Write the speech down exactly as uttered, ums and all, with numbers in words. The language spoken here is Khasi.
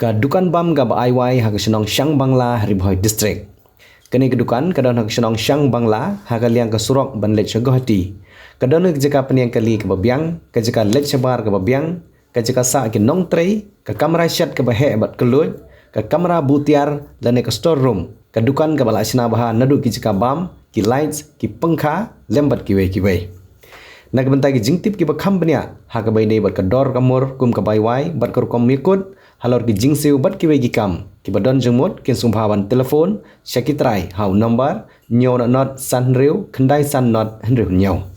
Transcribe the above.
Ka dukan bam kaba ai wai ha ka shnong Shangbangla, Ri Bhoi District. Kane ka dukan ka don ha ka shnong Shangbangla, ha ka liang ka surok ban leit sha Guwahati. Ka don ha ka jaka pynïeng kali kaba biang, ka jaka leit shabar kaba biang, ka jaka sah ki nongtrei, ka kamra shet kaba heh bad kylluid, ka kamra buh tiar lane ka store room, ka dukan kaba la shna bha naduh ki jaka bam, ki lights, ki pangkha, lem bad kiwei kiwei. Na ka bynta ki jingtip kiba kham bniah ha kaba ïadei bad ka dor ka mur kum ka bai wai bad ka rukom ïakut halor ki jingsiew bad kiwei ki kam, kiba don jingmut kin sngewbha ban telephone sha ki trai ha u nombar hynñiew nod nod san hynriew khyndai san nod hynriew hynñiew.